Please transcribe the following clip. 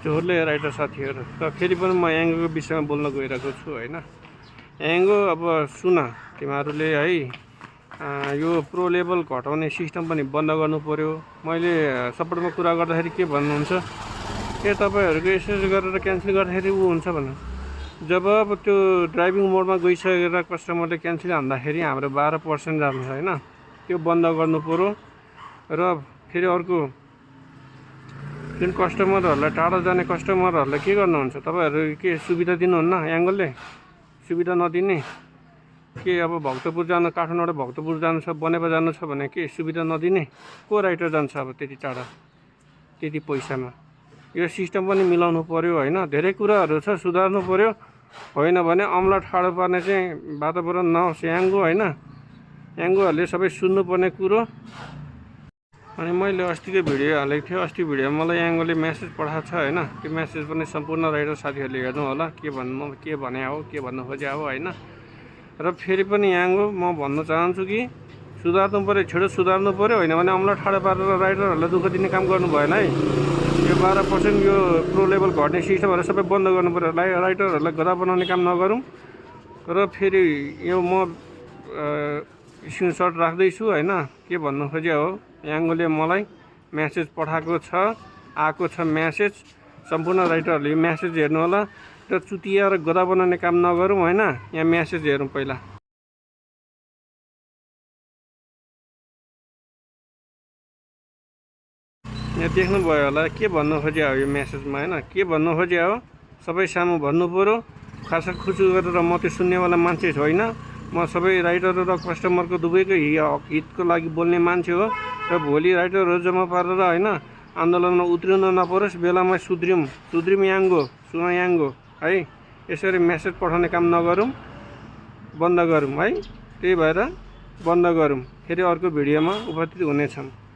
जोरले writer साथीहरू। र फेरि पनि म याङ्गोको विषयमा बोल्न गइरहेको छु होइन। याङ्गो अब सुन तिमीहरूले है, यो प्रो लेभल घटाउने सिस्टम पनि बन्द गर्नु पऱ्यो। मैले सपोर्टमा कुरा गर्दाखेरि के भन्नुहुन्छ, के तपाईँहरूको यसो गरेर क्यान्सल गर्दाखेरि ऊ हुन्छ भन्नु। जब अब त्यो ड्राइभिङ मोडमा गइसकेर कस्टमरले क्यान्सल हान्दाखेरि हाम्रो 12% जान्छ होइन, त्यो बन्द गर्नु पऱ्यो। र फेरि अर्को, जुन कस्टमरहरूलाई टाढा जाने कस्टमरहरूलाई के गर्नुहुन्छ तपाईँहरू, के सुविधा दिनुहुन्न? याङ्गोलले सुविधा नदिने के? अब भक्तपुर जानु, काठमाडौँबाट भक्तपुर जानु छ, बनेपा जानु छ भने के सुविधा नदिने? को राइटर जान्छ अब त्यति टाढा त्यति पैसामा? यो सिस्टम पनि मिलाउनु पऱ्यो होइन। धेरै कुराहरू छ, सुधार्नु पऱ्यो। होइन भने अमला ठाडो पार्ने चाहिँ वातावरण नहोस् याङ्गो होइन। याङ्गोहरूले सबै सुन्नुपर्ने कुरो। अनि मैले अस्तिको भिडियो हालेको थिएँ, अस्ति भिडियोमा मलाई याङ्गोले मेसेज पठाएको छ होइन। त्यो मेसेज पनि सम्पूर्ण राइटर साथीहरूले हेर्नु होला, के भने हो, के भन्नु खोजे हो होइन। र फेरि पनि याङ्गो म भन्न चाहन्छु कि सुधार्नु पऱ्यो, छिटो सुधार्नु पऱ्यो। होइन भने अमला ठाडो पारेर राइटरहरूलाई दुःख दिने काम गर्नु भएन है। यो 12% यो प्रो लेभल घट्ने सिस्टमहरू सबै बन्द गर्नु पऱ्यो। राइटरहरूलाई गधा बनाउने काम नगरौँ। र फेरि यो म स्क्रिनसट राख्दैछु होइन। के भन्नु खोजे हो, याङ्गोले मलाई मेसेज पठाएको छ, आएको छ मेसेज। सम्पूर्ण राइटरहरूले यो मेसेज हेर्नु होला र चुतिया र गधा बनाउने काम नगरौँ होइन। यहाँ मेसेज हेरौँ पहिला। यहाँ देख्नुभयो होला के भन्नु खोजे हो यो मेसेजमा होइन। के भन्नु खोजे हो सबै सामु भन्नु पऱ्यो। खासा खुसु गरेर म त्यो सुन्नेवाला मान्छे होइन। म सबै राइटर र कस्टमरको दुवैको हितको लागि बोल्ने मान्छे हो। र भोलि राइटरहरू जम्मा पारेर होइन आन्दोलनमा उत्रिनु नपरोस्। बेलामा सुध्रिम याङ्गो, सुन याङ्गो है। यसरी मेसेज पठाउने काम नगरौँ, बन्द गरौँ है। त्यही भएर बन्द गरौँ। फेरि अर्को भिडियोमा उपस्थित हुनेछौँ।